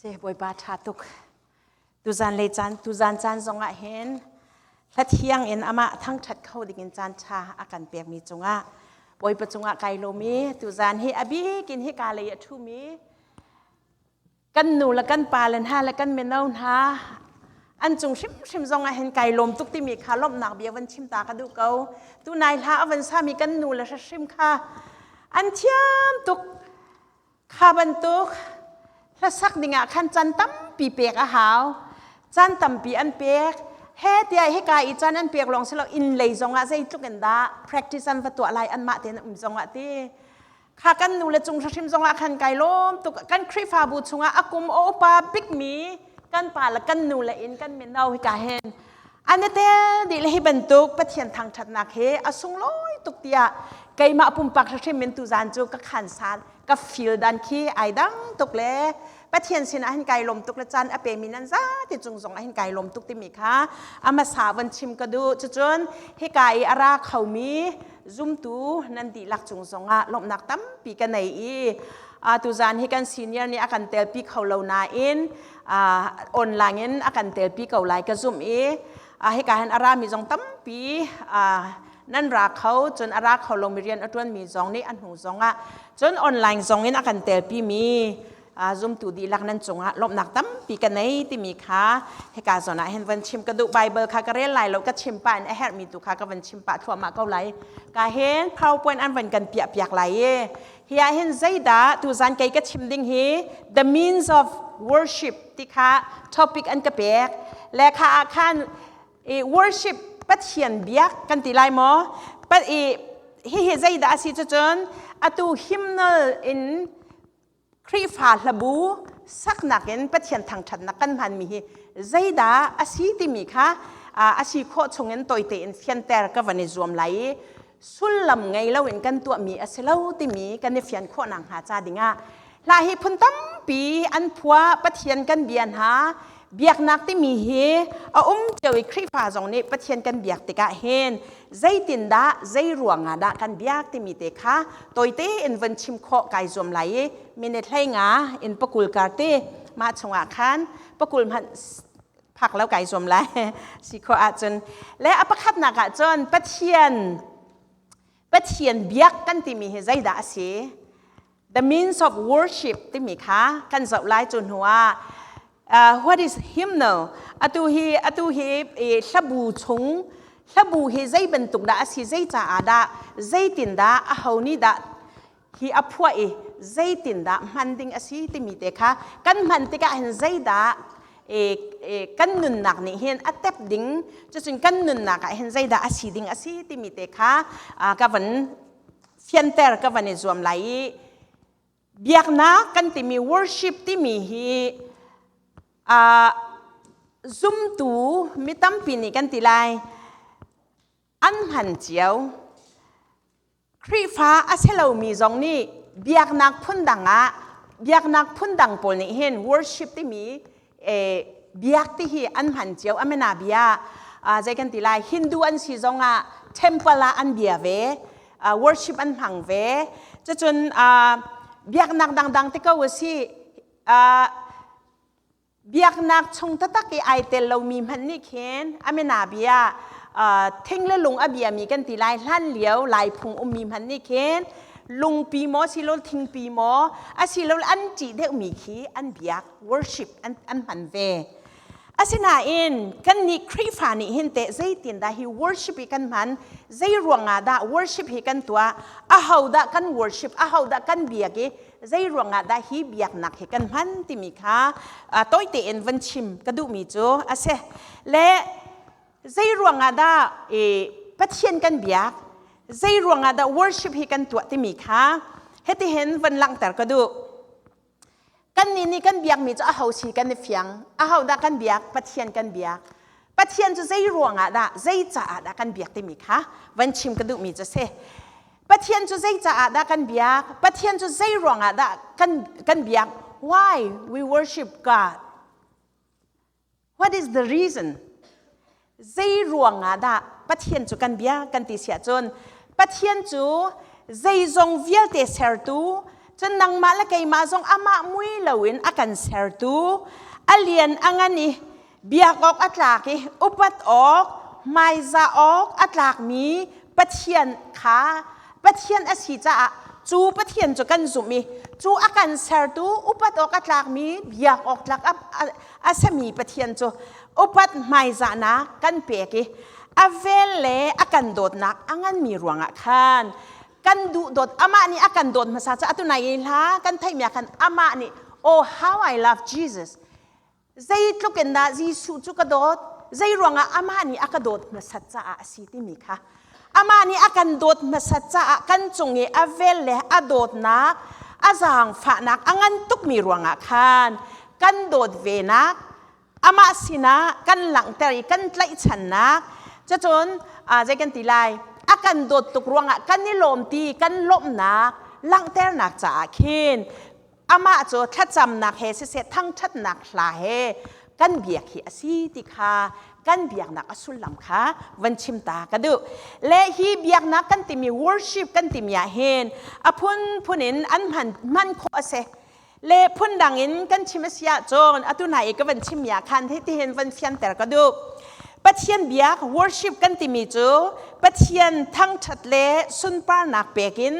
Se Bawipa ṭha tuk. Tuzan lei caan tuzan caan zongah hin hlathiang in amah thangṭhat kho dingin caan ṭha a kan pekmi cungah Bawipa cungah kai lawm i tuzan hi a bikin hika lei a ṭhumi kan nu le kan pa le hna le kan mino hna an cung hrimhrim zongah hin kai lawm tuk timi kha lawmhnak bia van chim ta ka duh ko. Tunai hla a van sami kan nu le hrim kha an thiam tuk. Kha bantuk hlasak dingah khan can tampi pek a hau. Can tampi an pek. He tiah hika i can an pek lawng silo inn lei zongah zeitluk in dah practice an va tuah lai anmah tein um zongah ti. Kha kan nu le cung hrim zongah khan kai lawm tuk. Kan Khrihfabu chungah a kum a upa bikmi kan pa le kan nu le in kan mino hika hin an i tel dih le hi bantuk Pathian thangṭhatnak hi a sunglawi tuk tiah keimah pumpak hrim in tuzan cu ka khansan ka feel dan khi ai dang tuk le Pathian sinah hin kai lawm tuk le caan a pemi nan zate cung zong ah hin kai lawm tuk timi kha amasa von chim ka duh. Cucun hika i a ra khomi zumtu nan dihlak cung zongah lawmhnak tampi ka nei i tuzan hi kan senior nih a kan telpi kho lo nain online in a kan telpi ko lai ka zumh i hika hin a rami zong tampi nan ra kho. Cun a ra kho lomi rian a ṭuanmi zong nih a hnu zongah cun online zong in a kan telpi mi zumtu dihlak nan cungah lawmhnak tampi ka nei timi kha hika zawn ah hin van chim ka duh. Bible kha ka rel lai lo, ka chim pah in a herhmi tu kha ka van chim pah thluahmah ko lai. Ka hin PowerPoint an van kan piah piak lai i hi ah hin zeidah tuzan kei ka chim ding hi the means of worship ti kha topic an ka pek le kha ah khan worship, Pathian biak kan ti lai maw? Hihi zeidah a si cu? Cun atu hymnal in Khrihfa hlabu saknak in Pathian thangṭhatnak kan hmanmi hi zeidah a si timi kha a si khawh chungin tawite in fianter ka van i zuam lai i sullam ngei loin kan tuahmi a si lo timi kan i fian khawh nakhnga ca dingah. Hla hi phun tampi an phuah. Pathian kan bia hna, biaknak timi hi a um cio i Khrihfa zong nih Pathian kan biak tikah hin zeitindah, zei ruangah dah kan biak timi te kha tawite in von chim khawh kai zuam lai i minute 15 in 20 kar te mah chungah khan 20 hmanh phak lo kai zuam lai si khawh ahcun. Le a pakhatnak ah cun Pathian biak kan timi hi zeidah a si, the means of worship timi kha kan zoh lai. Cu hnu ah what is hymnal, atu hi hlabu chung hlabu hi zei bantuk dah a si, zei caah dah, zeitin dah, a ho nih dah hi a phuah i zeitin dah hman ding a si timi te kha, kan hman tikah hin zeidah kan nunnak nih hin a tep ding, cucun kan nunnak ah hin zeidah a si ding a si timi te kha ka van fianter ka van i zuam lai i biaknak kan timi, worship timi hi zumtu mi tampi nih kan ti lai an hman cio. Khrihfa a si lomi zong nih biaknak phundang ah, biaknak phundang pawl nih hin worship timi, biak ti hi an hman cio. Amena bia zei kan ti lai, Hindu an si zongah temple ah an bia ve, worship an hmang ve. Cucun biaknak dangdang te ko a si, biaknak chung taktak i ai tel lomi hmanh nih khin amena bia thing le lung a biami kan ti lai, hlan lio lai phung ummi hmanh nih khin lungpi maw silo thingpi maw asilo an ṭih deuhmi khi an biak, worship an hman ve. Asinain kannih Khrihfa nih hin teh zeitindah hi worship hi kan hman, zei ruangah dah worship hi kan tuah, aho dah kan worship, aho dah kan biak i zei ruangah dah hi biaknak hi kan hman timi kha tawi tein van chim ka duhmi cu a si. Le zei ruangah dah Pathian kan biak, zei ruangah dah worship hi kan tuah timi kha hitihin van langhter ka duh. Kannih nih kan biakmi cu aho si kan i fiang. Aho dah kan biak? Pathian kan biak. Pathian cu zei ruangah dah, zei caah dah kan biak timi kha van chim ka duhmi cu si. Pathian cu zei caah dah kan biak? Pathian cu zei ruangah dah kan biak? Why we worship God? What is the reason? Zei ruangah dah Pathian cu kan biak kan ti siah cun Pathian cu zeizong vialte sertu. Cun nangmah le keimah zong amah mui loin a kan sertu, a lian a ngan i biak awk a tlak i upat awk, hmaizah awk a tlakmi Pathian kha Pathian a si caah cu Pathian cu kan zumh i cu a kan sertu upat awk a tlakmi biak awk tlak a sami Pathian cu upat hmaizahnak kan pek i a vel le a kan dawtnak a nganmi ruangah khan kan duh dawt amah nih a kan dawt hmasa ca atu nai hla kan theihmi ah khan amah nih oh how I love Jesus zeitluk in dah Jesuh cu ka dawt zei ruangah amah nih a ka dawt hmasat caah a si timi kha amah nih a kan dawt hmasat caah kan cung i a vel le a dawtnak a zaangfahnak a ngan tukmi ruangah khan kan dawt ve nak amah sinah kan langhter i kan tlaihchannak cucun zei kan ti lai a kan dawt tuk ruangah kan i lawm ti kan lawmhnak langhternak caah khin amah cu thlacamnak he siseh thangṭhatnak hla he kan biak hi a si ti kha kan biaknak a sullam kha van chim ta ka duh le hi biaknak kan timi worship kan timi ah hin a phunphun in an hman hman khawh a si le phundang in kan chim a si ahcun atu hna i ka van chimmi ah khan hitihin van fianter ka duh. Pathian biak worship kan timi cu Pathian thangṭhat le sunparnak pek in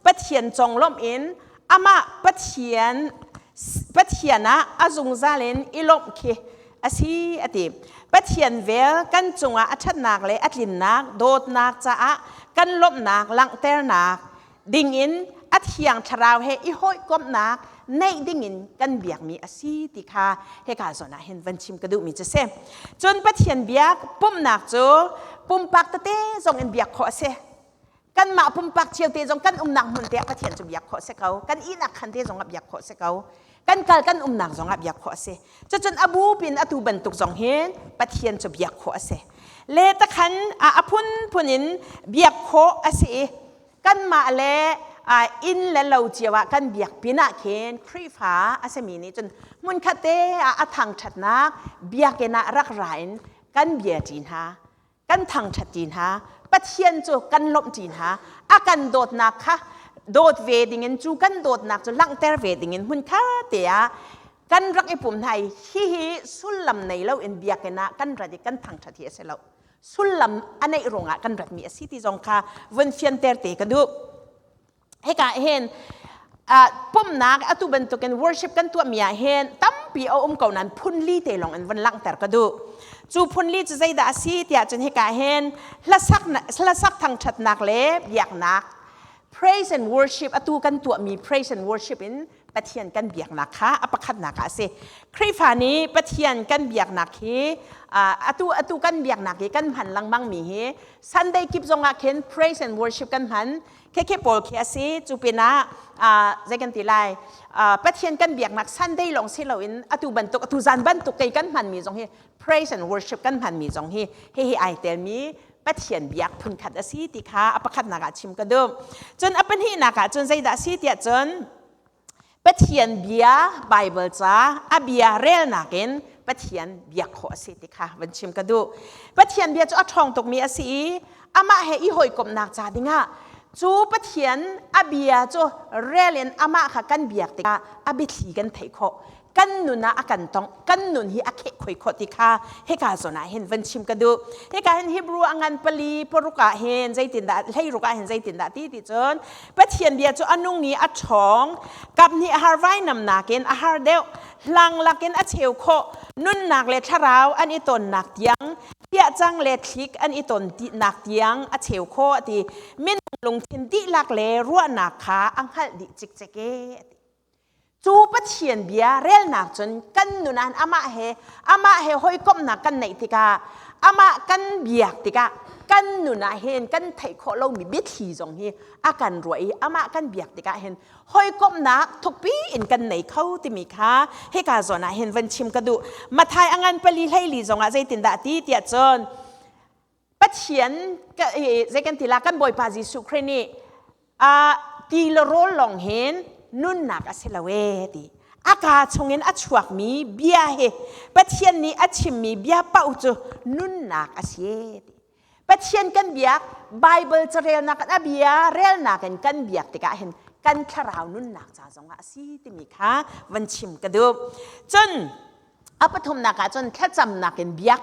Pathian conglawmh in amah Pathian Pathian ah a zungzal in i lawmh khi a si a ti. Pathian vel kan cungah a ṭhatnak le a tlinnak dawtnak caah kan lawmhnak langhternak dingin a thiang thlarau he i hawikomhnak neih dingin kan biakmi a si ti kha hika zawn ah hin van chim ka duhmi cu si. Cun Pathian biak pumhnak cu pumpak tete zong in biak khawh a si. Kanmah pumpak cio te zong kan umnak hmun te ah Pathian cu biak khawh a si ko. Kan ihnak khan te zong ah biak khawh a si ko. Kan kal kan umnak zong ah biak khawh a si. Cucun a bu pin atu bantuk zong hin Pathian cu biak khawh a si. Le takhan a phunphun in biak khawh a si i kanmah le inn le lo cio ah kan biak pin ah khin Khrihfa a simi nih cun hmunkhat te ah a thangṭhatnak biakinn ah rak ra in kan bia ṭi hna kan thangṭhat ṭi hna Pathian cu kan lawmh ṭi hna a kan dawtnak kha dawt ve dingin cu kan dawtnak cu langhter ve dingin hmunkhat te ah kan rak i pum hna i hihi sullam nei lo in biakinn ah kan rat i kan thangṭhat hi a si lo sullam a neih ruangah kan ratmi a si ti zong kha vun fianter te ka duh. Hika hin pumnak atu bantukin worship kan tuahmi ah hin tampi a um ko nain phunli te lawng in vun langhter ka duh. Cu phunli cu zeidah a si tiah cun hika hin hlasak hlasak thangṭhatnak le biaknak praise and worship atu kan tuahmi praise and worship in Pathian kan biaknak kha a pakhatnak ah a si. Khrihfa nih Pathian kan biaknak hi atu atu kan biaknak hi kan hman lengmang mi hi Sunday kip zongah khin praise and worship kan hman khekhe pawl khi a si cu pinah zei kan ti lai Pathian kan biaknak Sunday lawng si loin atu bantuk atu zan bantuk kei kan hman mi zong hi praise and worship kan hman mi zong hi hihi ai tel mi Pathian biak phunkhat a si ti kha a pakhatnak ah chim ka duh. Cun a pahnihnak ah cun zeidah a si tiah cun Pathian bia Bible ca a bia relnak in Pathian biak khawh a si ti kha van chim ka duh. Pathian bia cu a ṭhawng tukmi a si i amah he i hawikomhnak ca dingah cu Pathian a bia cu rel in amah kha kan biak tikah a biathli kan theih khawh. Kan nun ah a kan tongh kan nun hi a kheh khoi khawh ti kha hika zawn ah hin van chim ka duh. Hika hin Hebrew a ngan pali paruk ah hin zeitindah hleiruk ah hin zeitindah ti ti cun Pathian bia cu a nung i a ṭhawng kap hnih a har vainam nakin a har deuh hlang lakin a cheu khawh nunnak le thlarau an i tonnak tiang piahcang le thlik an i ton nak tiang a cheu khawh a ti minung lungthin dihlak le ruahnak kha a hngalh dih cikcek e a ti Cu Pathian bia relnak cun kan nun ah amah he amah he hawikomhnak kan neih tikah amah kan biak tikah kan nun ah hin kan theih khawh lomi biathli zong hi a kan ruah i amah kan biak tikah hin hawikomhnak thukpi in kan nei kho timi kha hika zawn ah hin van chim ka duh. Mathai a ngan pali hleili zongah zeitindah ti tiah cun Pathian zei kan ti la kan Bawipa Jesuh Khrih nih ti le rawl lawng hin nunnak a si lo ee ti a kaa chungin a chuakmi bia hi Pathian nih a chimmi bia paoh cu nunnak a si ee ti Pathian kan biak Bible carelnak a bia relnak in kan biak tikah hin Kan thlarau nunnak ca zongah a si timi kha van chim ka duh. Cun a pathumnak ah cun thlacamnak in biak.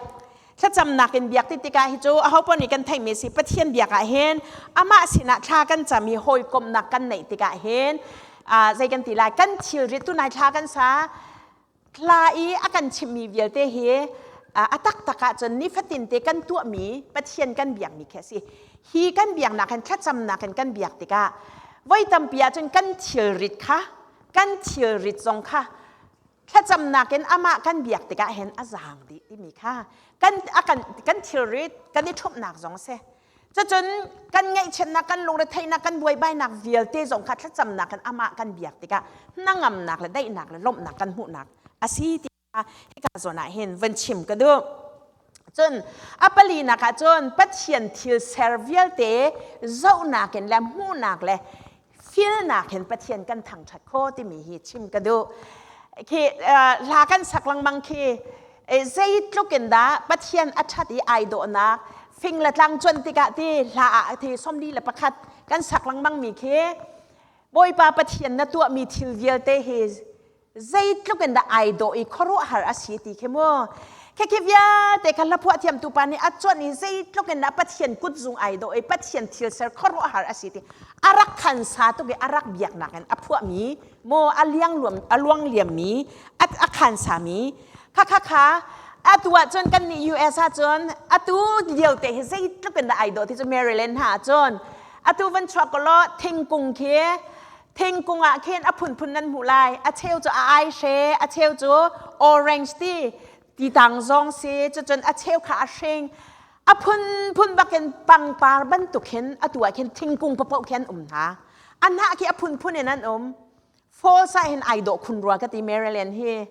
Thlacamnak in biak ti tikah hi cu aho paoh nih kan theihmi a si. Pathian biak ah hin amah sinah thla kan cam i hawikomhnak kan neih tikah hin zei kan ti lai, kan thilrit tunai thla kan sa thla i a kan chimhmi vialte hi a taktak ahcun nifatin te kan tuahmi Pathian kan biakmi khi a si. Hi kan biaknak hin, thlacamnak in kan biak tikah voi tampi ahcun kan thilrit kha, kan thilrit zong kha thlacamnak in amah kan biak tikah hin a zaang dih timi kha kan a kan kan thilrit kan i ṭhumhnak zong a si. Cucun kan ngaihchiatnak, kan lungretheihnak, kan buaibainak vialte zong kha thlacamnak in amah kan biak tikah hnangamnak le daihnak le lawmhnak kan hmuhnak a si ti kha hika zawn ah hin van chim ka duh. Cun a palinak ah cun Pathian thil ser vialte zohnak in le hmuhnak le filnak hin Pathian kan thangṭhat kho timi hi chim ka duh. Khi hla kan sak lengmang khi zeitluk in dah Pathian a ṭhat i ai dawhnak fing le tlang cuan tikah ti hla ah ti 41 kan sak lengmang mi khi Bawipa Pathian na tuahmi thil vialte hi zeitluk in dah ai dawh i khuaruahhar a si ti khi mu. Khekhi vialte kha hlaphuah thiamtu pa nih a cuanh i zeitluk in dah Pathian kutzung ai dawh i Pathian thil ser khuaruahhar a si ti a rak khan sa tuk i a rak biaknak in a phuahmi mu, a liang luam a luang liammi a khan sami kha kha kha atu ahcun kan nih US ahcun atu lio te hi zeitluk in dah ai dawh ti cu Maryland ha ahcun atu van chuak ko law thingkung khi, thingkung ah khin a phunphun nan hmuh lai. A cheu cu a aihre, a cheu cu orange ti ti tang zong si, cucun a cheu kha a hring, a phunphun bakin pangpar bantuk hin atu ah khin thingkung papoh khi an um hna. A hnah khi a phunphun in an um. Fall sa hin ai dawh khun rua ka ti Maryland hi.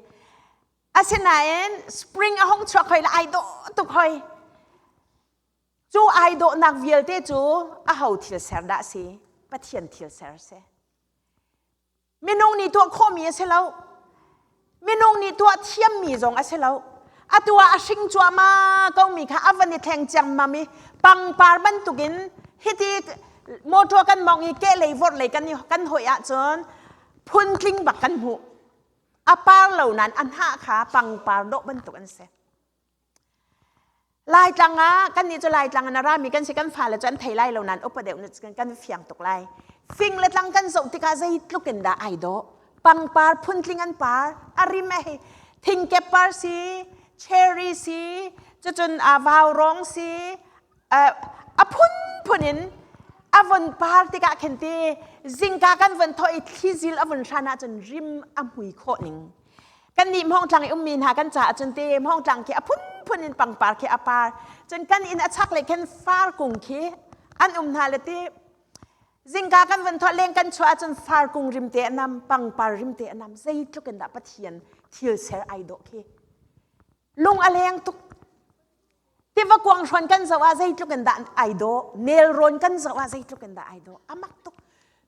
Asinain spring a hong chuak hoi le ai dawh tuk hoi. Cu ai dawhnak vialte cu aho thil ser dah si? Pathian thil ser si. Minung nih tuah khawhmi a si lo. Minung nih tuah thiammi zong a si lo. Atu ah a hring cuahmah komi kha a van i thleng ciammam i pangpar bantukin hiti motor kan mong i kehlei vorhlei kan kan hoih ahcun phuntling bak kan hmuh. A par lo nain a hnah kha pangpar dawh bantuk an si. Laitlang ah kannih cu Laitlang in a rami kan si, kan fale cu an thei lai lo nain upa deuh nih kan fiang tuk lai. Fing le tlang kan zoh tikah zeitluk in dah ai dawh. Pangpar phuntling an par, a rim a hei thingkep par si, cherry si, cucun a vaurong si, a phunphun in a von par tikah khin ti zingka kan von thawh i thlizil a vun hran ahcun rim a hmui khawh ning. Kannih Hmawngtlang i ummi hna kan caah cun te Hmawngtlang khi a phunphun in pangpar khi a par. Cun kan inn a chaklei khin far kung khi an um hna le ti zingka kan van thawh leng kan chuah ahcun far kung rim te a nam, pangpar rim te a nam. Zeitluk in dah Pathian thil ser ai dawh khi. Lung a leng tuk. Tiva kuang hrawn kan zoh ah zeitluk in dah ai dawh, nelrawn kan zoh ah zeitluk in dah ai dawh. A mak tuk.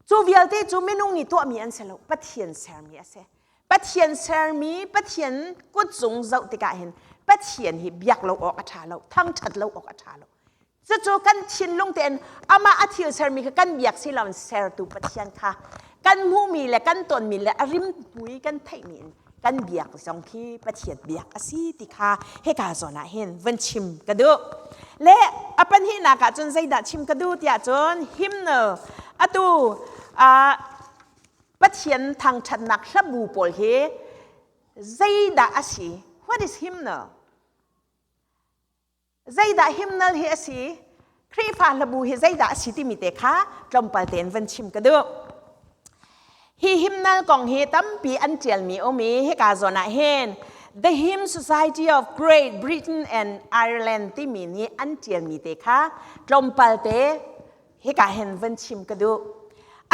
Cu vialte cu minung nih tuahmi an si lo, Pathian sermi a si. Pathian sermi, Pathian kutzung zoh tikah hin Pathian hi biak lo awk a ṭha lo, thangṭhat lo awk a ṭha lo. Cucu kan thinlung tein amah a thil sermi kha kan biak si loin sertu Pathian kha kan hmuhmi le kan tonmi le a rimhmui kan theihmi in kan biak zong khi Pathian biak a si ti kha hika zawn ah hin van chim ka duh. Le a pahnihnak ah cun zeidah chim ka duh tiah cun hymnal atu Pathian thangṭhatnak hlabu pawl hi zeidah a si? What is hymnal? Zeidah hymnal hi a si? Khrihfa hlabu hi zeidah a si timi te kha tlawmpal tein van chim ka duh. Hi hymnal kong hi tampi an ṭialmi um i hika zawn ah hin The Hymn Society of Great Britain and Ireland timi nih an ṭialmi te kha tlawmpal te hika hin van chim ka duh.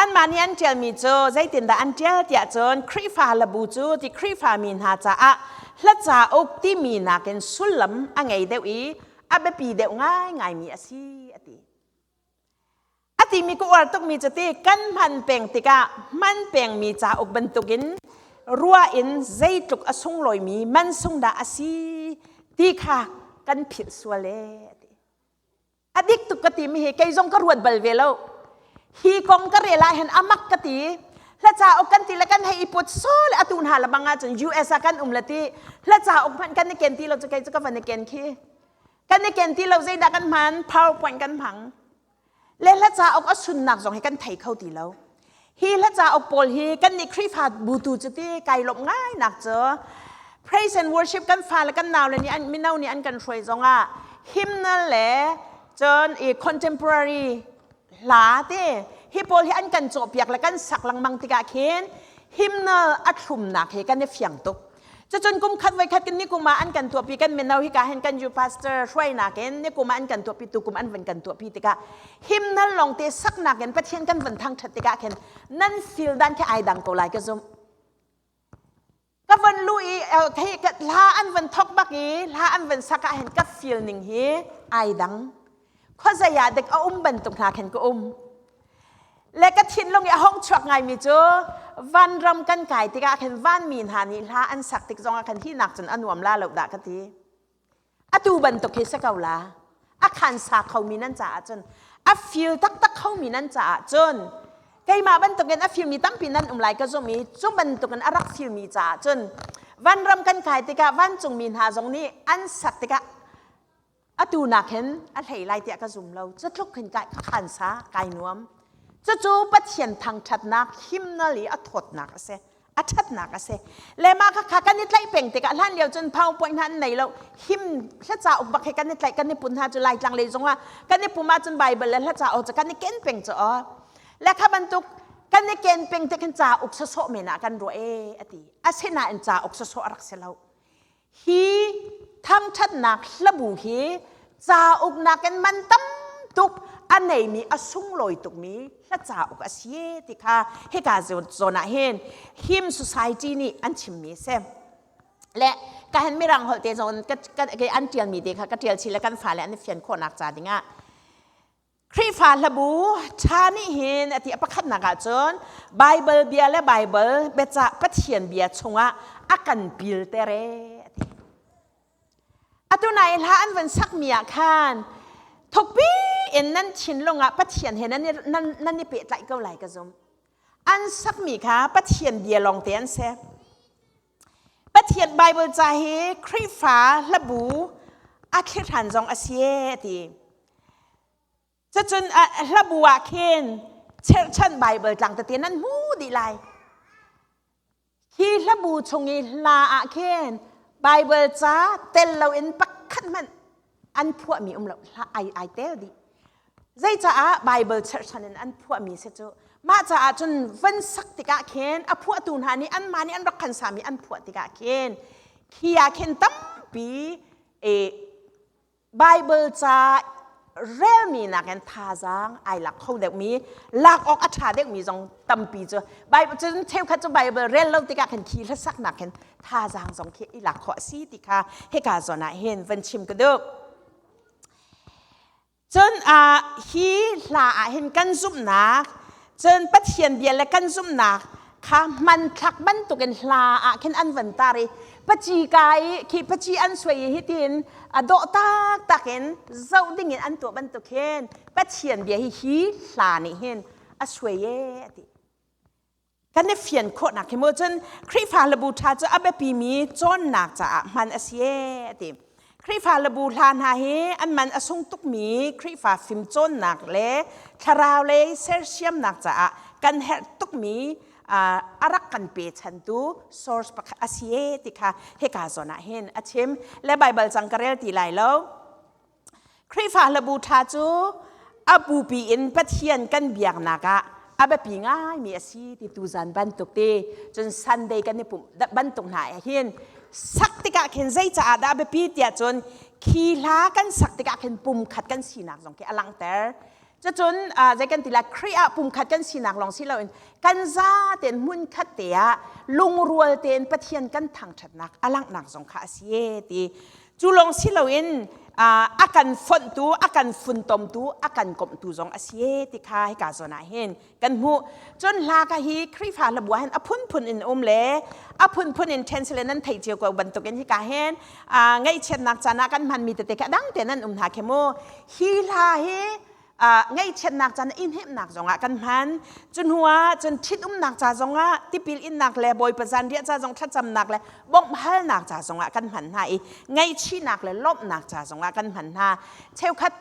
Anmah nih an ṭialmi cu zeitindah an ṭial tiah cun Khrihfa hlabu cu ti Khrihfa mi hna caah hla cauk timi nakin sullam a ngei deuh i a biapi deuh ngaingaimi a si a ti. A timi ka uar tukmi cu ti kan hman peng tikah hman pengmi cauk bantukin ruah in zeitluk a sunglawimi mansung dah a si ti kha kan philh sual ee a ti. A dik tuk ka timi hi kei zong ka ruat bal ve lo. Hi kong ka rel ah hin amak ka ti. Hla cauk kan ti le kan hei i put sol atu hna le bang ahcun US ah kan um le ti hla cauk hmanh kan i ken ti lo cu kei cu ka van i ken khi. Kan i ken ti lo zeidah kan hman PowerPoint kan hmang. Le hla cauk a sunnak zong hi kan thei kho ti lo. Hi hla cauk pawl hi kan nih Khrihfa bu tu cu ti kai lawmh ngai nak cu praise and worship kan fale kan nau le nih an mino nih an kan hruai zongah hymnal le cun i contemporary hla te hi pawl hi an kan cawhpiak le kan sak lengmang tikah khin hymnal a thlumnak hi kan i fiang tuk. Cucun kum khat voi khat ni kum ah an kan tuahpi kan mino hi ka hen kan youth pastor hruainak in ni kum ah an kan tuahpi tu kum an van kan tuahpi tikah hymnal lawng te saknak in Pathian kan van thangthat tikah khin nan feel dan khi ai dang ko lai ka zum. Ka van lu i thei ka hla an van thok bak i hla an van sak ah hin ka feel ning hi ai dang. Khuazei ah dek a um bantuk hna khin ka um. Le ka thinlung i a hong chuak ngaimi cu vanram kan kai tikah khin vanmi hna nih hla an sak tik zongah khan hi nak cun a nuam la lo dah ka ti. Atu bantuk hi si ko la. A khan sa khomi nan caah cun a feel taktak khomi nan caah cun keimah bantukin a filmi tampi nan um lai ka zum i cu bantukin a rak filmi caah cun vanram kan kai tikah vancungmi hna zong nih an sak tikah Atu nak hin a hlei lai tiah ka zum lo. Cutluk hin kai khan sa kai nuam. Cucu Pathian thangṭhatnak hymnal i a thawtnak a si. A ṭhatnak a si. Le mah kha kan i tlaih peng tikah hlan lio cun PowerPoint hna an nei lo. Hymn hla cauk bak he kan i tlaih kan i pun hna cu Laitlang lei zongah kan i pum ahcun Bible le hla cauk cu kan i ken peng cu aw. Le kha bantuk kan i ken peng tik hin cauk sawsawh men ah kan ruah ee a ti. Asinain cauk sawsawh a rak si lo. Hi thangṭhatnak hlabu hi cauk nakin man tam tuk a neimi a sunglawi tukmi hla cauk a si ti kha hika zawn ah hin Hymn Society nih an chimmi a si. Le ka hen mirang holh te zong an ṭialmi te kha ka ṭial chih le kan fale an i fian khawhnak ca dingah Khrihfa hlabu ṭha nih hin a ti a pakhatnak ahcun Baibal bia le Baibal biacah Pathian bia chungah a kan pilter ee a ti. Atu nai hla an van sakmi ah khan thukpi in nan thinlung ah Pathian he nan, nan, nan i pehtlaih ko lai ka zum. An sakmi kha Pathian bia lawngte an si. Pathian Baibal ca hi Khrihfa hlabu a thlihran zong a si ee a ti. Cucun hlabu ah khin cherhchan Baibal tlang tete nan hmu dih lai. Hi hlabu chung i hla ah khin Baibal ca tel loin pakhat hmanh an phuahmi um lo hla ai ai tel dih. Zeicaah Baibal cherhchan in an phuahmi si cu mah caah cun van sak tikah khin a phuahtu hna nih anmah nih an rak khan sami an phuah tikah khin khi ah khin tampi e, Bible ca relmi nakin thazaang ai lak kho deuhmi lak awk a ṭha deuhmi zong tampi cu Bible cun cheukhat cu Bible rel lo tikah khin khi hlasaknak khin thazaang zong khi i lak khawh a si ti kha hika zawn ah hin van chim ka duh. Cun hi hla ah hin kan zumhnak, cun Pathian bia le kan zumhnak kha hmanthlak bantukin hla ah khin an van tar i paci ka i khi paci an suai i hitin a dawh taktak in zoh dingin an tuah bantuk hin Pathian bia hi hi hla nih hin a suai e a ti. Kan i fian khawhnak hi mu cun Khrihfa hlabu ṭha cu a biapimi cawnnak caah hman a si ee a ti. Khrihfa hlabu hla hna hi an man a sung tukmi Khrihfa fimcawnnak le thlarau lei sersiamnak caah kan herh tukmi a rak kan pechantu source pakhat a si ee ti kha hika zawn ah hin a chim. Le Baibal cang ka rel ti lai lo. Khrihfa hlabu ṭha cu a bupi in Pathian kan biaknak ah a biapi ngaimi a si ti tuzan bantuk ti cun Sunday kan i pumh bantuk hna ah hin sak tikah khin zei caah dah a biapi tiah cun khi hla kan sak tikah khin pumkhat kan sinak zong khi a langhter. Cucun zei kan ti lai Khrih ah pumkhat kan sinak lawng si loin kan za tein hmunkhat te ah lungrual tein Pathian kan thangṭhatnak a langhnak zong kha a si e ti Cu lawng si loin a kan fonhtu, a kan funtomtu, a kan komhtu zong a si e ti kha hika zawn ah hin kan hmuh. Cun hla ka hi Khrihfa hlabua hin a phunphun in um le a phunphun in ṭhen sile nan theih cio ko bantukin hika hin ngaihchiatnak caan ah kan hmanmi tete kha dang te nan um hna khi mu. Hi hla hi Ngaihchiatnak caan i hnemhnak zongah kan hman. Cu hnuah cun ṭhitumnak ca zongah tipil innak le Bawipa zanriah ca zong thlacamnak le bawmhhalnak ca zongah kan hman hna i ngaihchihnak le lawmhnak ca zongah kan hman hna. Cheukhat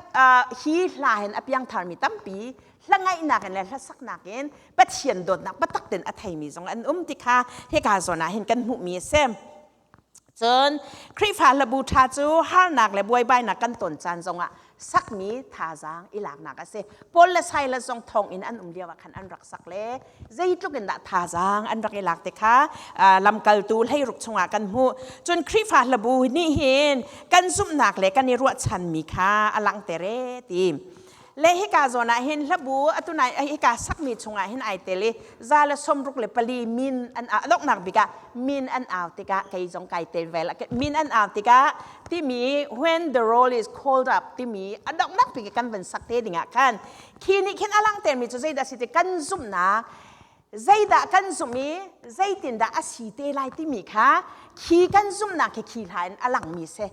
hi hla hin a piangtharmi tampi hla ngaihnak in le hlasaknak in Pathian dawtnak biatak tein a theimi zong an um ti kha hika zawn ah hin kan hmuhmi a si. Cun Khrihfa hlabu ṭha cu harnak le buaibainak kan ton caan zongah sakmi thazaang i laknak a si. Paul le Silas zong thonginn an um lio ah khan an rak sak le zeitluk in dah thazaang an rak i lak ti kha lamkaltu hleiruk chungah kan hmuh. Cun Khrihfa hlabu nih hin kan zumhnak le kan i ruahchanmi kha a langhter e ti. Le hika zawn ah hin hlabu atu nai hika sakmi chungah hin ai tel i 164 min an donghnak bik ah min an au tikah kei zong kai tel vel min an au tikah timi when the roll is called up timi a donghnak bik kan van sak te dingah khan khi nih khin a langhtermi cu zeidah si ti kan zumhnak zeidah kan zumh i zeitindah a si te lai timi kha khi kan zumhnak khi khi hla in a langmi si.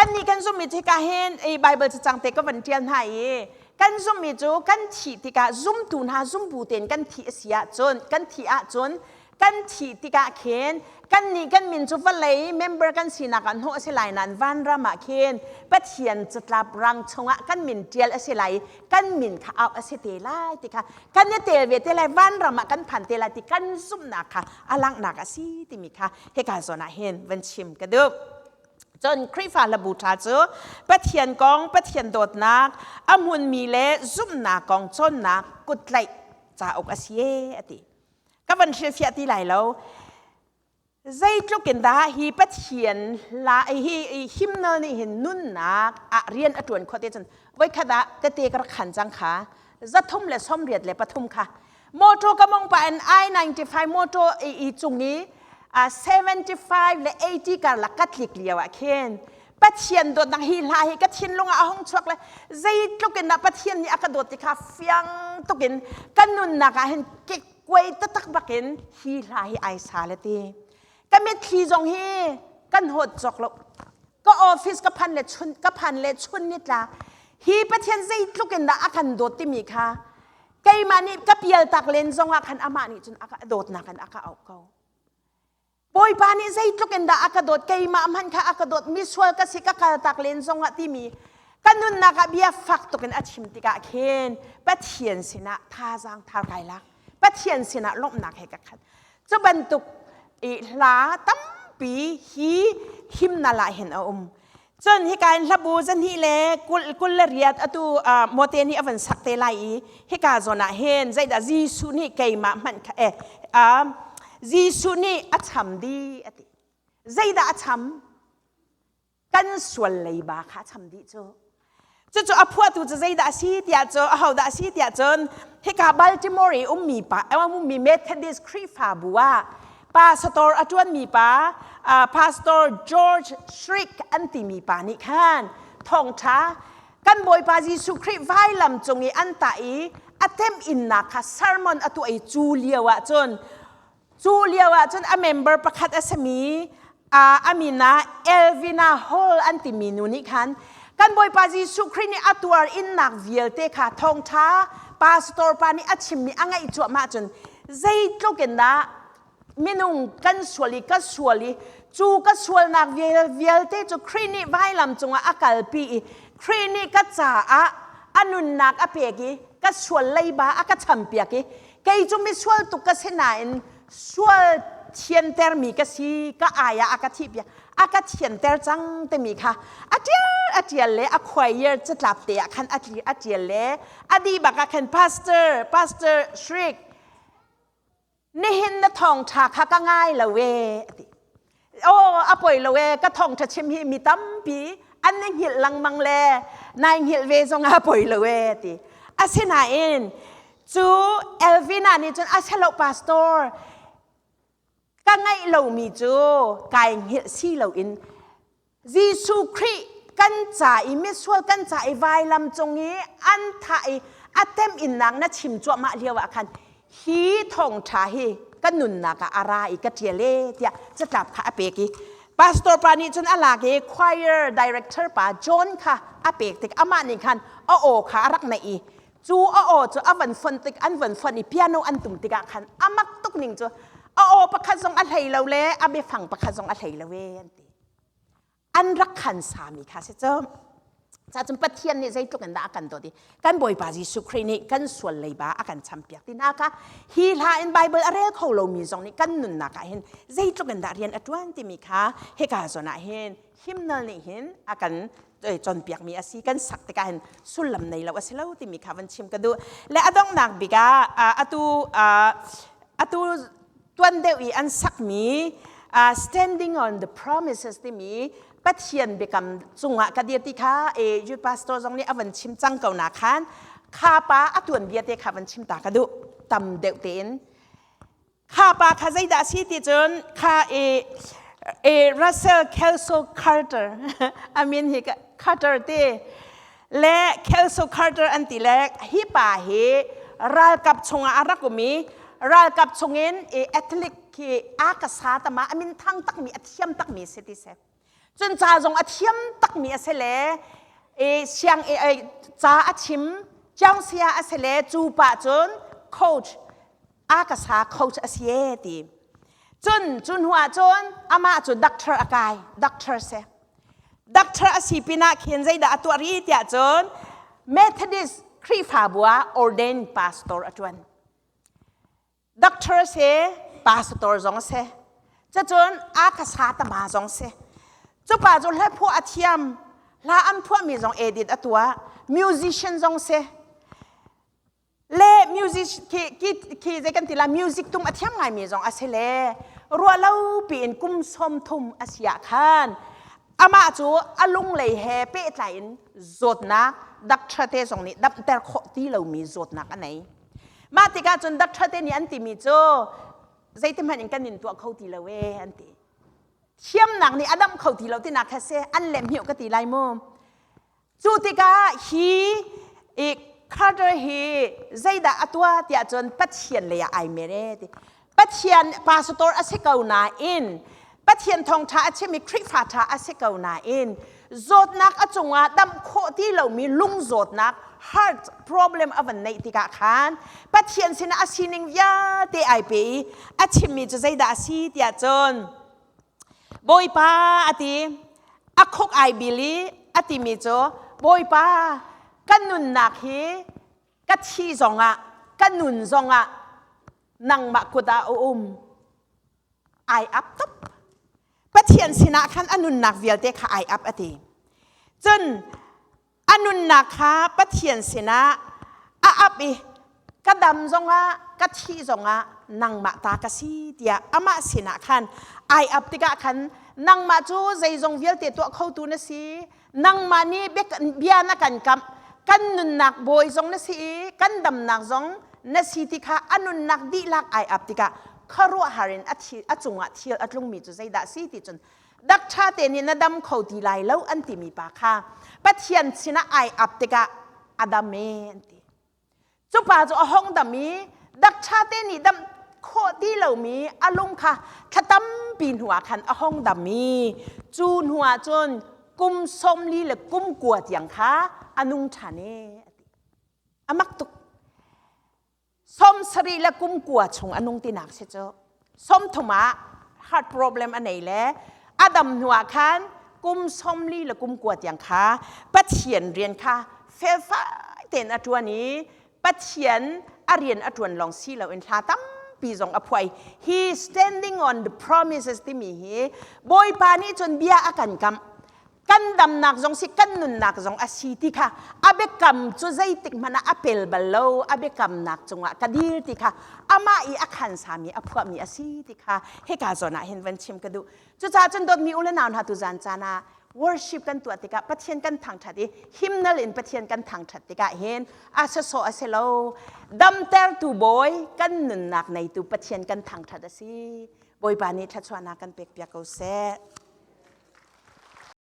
Kannih kan zumhmi tikah hin ei Bible cacang te ka van ṭial hna i kan zumhmi cu kan thih tikah zumtu hna zumbu tein kan thih a si ahcun kan thih ahcun kan thih tikah khin kannih kan min cu vawlei member kan sinak ah hnawh a si lai nain vanram ah khin Pathian catlap rang chungah kan min ṭial a si lai i kan min kha auh a si te lai ti kha kan i tel ve te lai, vanram ah kan phan te lai ti kan zumhnak kha a langhnak a si timi kha hika zawn ah hin van chim ka duh. Cun Khrihfa hlabu ṭha cu Pathian kong, Pathian dawtnak, a hmunmi le zumhnak kong cawnnak kuttlaih cauk a si e a ti. Ka van hrilhfiah ti lai lo. Zeitluk in dah hi Pathian hla hi hymnal nih hin nunnak ah rian a ṭuan khawh te cun voikhat ah tete ka rak khan cang kha 383 kha motor ka mong pa in I-95 motor i cung i 75 le 80 karlak ka tlik lio ah khin Pathian dawtnak hi hla hi ka thinlung ah a hung chuak le zeitluk in dah Pathian nih a ka dawt ti kha fiang tuk in ka nunnak ah hin kekkuai taktak bakin hi hla hi ai sa le ti ka mitthli zong hi kan hawt cawk lo. Ka office ka phan le chun ka phan le chun ni tla hi Pathian zeitluk in dah a kan dawt timi kha keimah nih ka pial tak len zong ah khan amah nih cun a ka dawtnak in a ka auh ko. Bawipa nih zeitluk in dah a ka dawt, keimah hmanh kha a ka dawt, misual ka si ka kal tak len zong ah timi ka nunnak ah bia fak tuk in a chim tikah khin Pathian sinah thazaang thar kai lak, Pathian sinah lawmhnak he ka khat. Cu bantuk i hla tampi hi himnal ah hin a um. Cun hika in hlabu zahnih le kul 28 atu mote nih a van sak te lai i hika zawn ah hin zeidah Jesuh nih keimah hmanh kha eh Jesuh nih a cham dih a ti. Zeidah a cham? Kan sual leiba kha a cham dih cu. Cucu a phuahtu cu zeidah a si tiah cu ahodah a si tiah cun hika Baltimore i ummi pa ummi Methodist Khrihfabu ah pastor a ṭuanmi pa Pastor George Schrick an timi pa nih khan thawngṭha kan Bawipa Jesuh Khrih vailam cung i an tah i a temhinnak kha sermon a tuah i cu lio ah cun Cu lio ahcun a member pakhat a simi a min ah Elvina Hall an timi nu nih khan kan Bawipa Jesuh Khrih nih a tuar innak vialte kha thawngṭha pastor pa nih a chimmi a ngaih cuahmah cun zeitluk in dah minung kan sual i ka sual i cu ka sualnak vialte cu Khrih nih vailam cungah a kalpi i Khrih nih ka caah a nunnak a pek i ka sual leiba a ka champiak i kei cu misual tuk ka si nain sual thiantermi ka si, ka ai ah a ka thihpiak, a ka thianter cang timi kha a ṭial a ṭial le a choir catlap te ah khan a ṭial le a dih bak ah khan pastor pastor Shrik nihin na thawngṭha kha ka ngai lo e a ti. Aw a poi lo e, ka thawngṭha chim hi mi tampi an i hngilh lengmang le nai hngilh ve zong ah poi lo e ti. Asinain cu Elvina nih cun a selo pastor ka ngaih lomi cu kai hngilh si loin Jesuh Khrih kan ca i misual kan ca i vailam cung i an thah i a temhinnak na chim cuahmah lio ah khan hi thawngṭha hi ka nunnak ah a ra i ka ṭial e tiah catlap kha a pek i. Pastor pa nih cun a lak i choir director pa John kha a pek tik amah nih khan a aw kha a rak naih i cu a aw cu a van fonh tik an van fonh i piano an tum tikah khan a mak tuk ning cu a aw pakhat zong a hlei lo le a biafang pakhat zong a hlei lo e an ti. An rak khan sami kha si cu. Cacun Pathian nih zeitluk in dah a kan dawt i kan Bawipa Jesuh Khrih nih kan sual leiba a kan champiak ti hna kha hi hla in Bible a rel kho lomi zong nih kan nunnak ah hin zeitluk in dah rian a ṭuan timi kha hika zawn ah hin hymnal nih hin a kan cawnpiakmi a si. Kan sak tikah hin sullam nei lo a si lo timi kha van chim ka duh. Le a donghnak bik ah atu atu tuan deuh i an sakmi Standing on the Promises timi Pathian biakam cungah ka dir ti kha e youth pastor zong nih a van chim cang ko na khan kha pa a tuan bia te kha van chim ta ka duh tam deuh tein. Kha pa kha zeidah si ti cun kha e e Russell Kelso Carter I mean hi Carter te le Kelso Carter an ti le hi pa hi ralkap chungah a rak um i ralkap chungin i Catholic khi a ka sa tama a min thang takmi a thiam takmi si ti se. Cun ca zong a thiam takmi a si le e siang e ca a chim chiang sia a si le cu pa cun coach a ka sa coach a si e ti. Cun cu hnu ah cun amah cu doctor a kai doctor si. Doctor a si pinah khin zeidah a tuah rih tiah cun Methodist Khrihfabu ah ordained pastor a ṭuan. Doctor si, pastor zong a si. Cacun a ka sa tama zong si. Cupa cu hla phuah a thiam, hla an phuahmi zong edit a tuah, musician zong si. Le music khi khi khi zei kan ti la music tum a thiam ngaimi zong a si le ruah lo piin kum 30 a si ah khan amah cu a lunglei he pehtlai in zawtnak doctor te zong nih damter khawh ti lomi zawtnak a nei. Mah tikah cun doctor te nih an timi cu zeitihmanh in kan in tuah kho ti lo e an ti. Thiamnak nih a dam kho ti lo tinak kha si an lem hiu ka ti lai mu. Cu tikah hi i Carter hi zeidah a tuah tiah cun Pathian lei ah ai mer e ti. Pathian pastor a si ko nain Pathian thawngṭha a chim i Khrihfa ṭha a si ko nain zawtnak a cungah damh khawh ti lomi lung zawtnak heart problem a van neih tikah khan Pathian sinah a sining vialte ai pe i a chimmi cu zeidah a si tiah cun Bawipa a ti a khuk ai bil i a timi cu Bawipa ka nunnak hi ka thi zongah ka nun zongah nangmah kut ah a um. Ai ap tuk. Pathian sinah khan a nunnak vialte kha ai ap a ti. Cun a nunnak kha Pathian sinah a ap i ka dam zongah ka thih zongah nangmah ta ka si tiah amah sinah khan ai ap tikah khan nangmah cu zeizong vialte tuah khotu na si nangmah nih bia na kan kamh kan nunnak bawi zong na si i kan damnak zong na si ti kha a nunnak dihlak ai ap tikah khuaruahhar in a a cungah thil a tlungmi cu zeidah si ti cun dak ṭha te nih na dam kho ti lai lo an timi pa kha Pathian sinah ai ap tikah a dam e an ti. Cu pa cu a hong dam i dak ṭha te nih dam khawh ti lomi a lung kha thla tampi hnuah khan a hong dam i cu hnuah cun kum 40 le kum 9 tiang kha a nung ṭhan e a ti. A mak tuk. 70 le kum 9 chung a nung tinak si cu. 30 ah heart problem a nei le a dam hnuah khan kum 40 le kum 9 tiang kha Pathian rian kha felfai tein a ṭuan i Pathian a rian a ṭuan lawng si loin hla tampi zong a phuai. He standing on the promises timi hi Bawipa nih cun bia a kan kamh. Kan damnak zong si kan nunnak zong a si ti kha a biakam cu zeitik hmanh ah a pel bal lo. A biakamnak cungah ka dir ti kha amah i a khansami a phuahmi a si ti kha hika zawn ah hin van chim ka duh. Cucaah cun dawtmi u le nau hna tuzan caan ah worship kan tuah tikah Pathian kan thangṭhat i hymnal in Pathian kan thangṭhat tikah hin a sawsawh a si lo. Damtertu Bawi kan nunnak neitu Pathian kan thangṭhat a si. Bawipa nih thluachuahnak kan pekpiak ko seh.